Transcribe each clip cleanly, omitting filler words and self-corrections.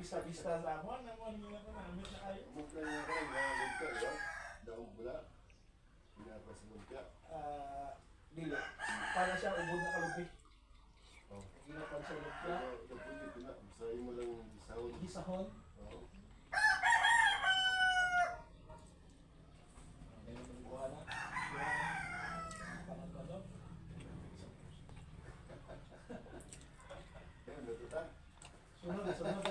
pista-pista sa amo, ano mo nila ko namit na kayo. Mukha nga ka lang, mga lumpia, di ba? Daong bula. Pinapa sa lumpia. Ah, dili. Para siya ubod na kalubi. Oh. Ginapan sa lumpia. Pero lumpia dito na, basta mo lang gisahon. Gisahon. Oo. Ngayon magbuha na. Pangatlo. Kaya, natuta. Sunod, sunod.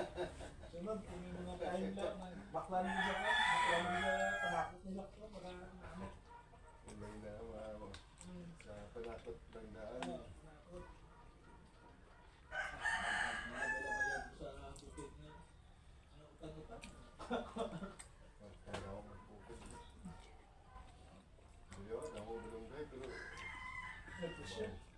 Sunod, kung may mga time lang, baklan mo siya ka, baklan mo siya, panakot nila ko, para maamit. Yun lang na, mga, sa panakot lang daan. Ano, panakot. Mga dala ba yan sa bukid na, ano, utan-utan? Kaya ako magbukod. Yun, ako malunggay, pero Nagpusyo.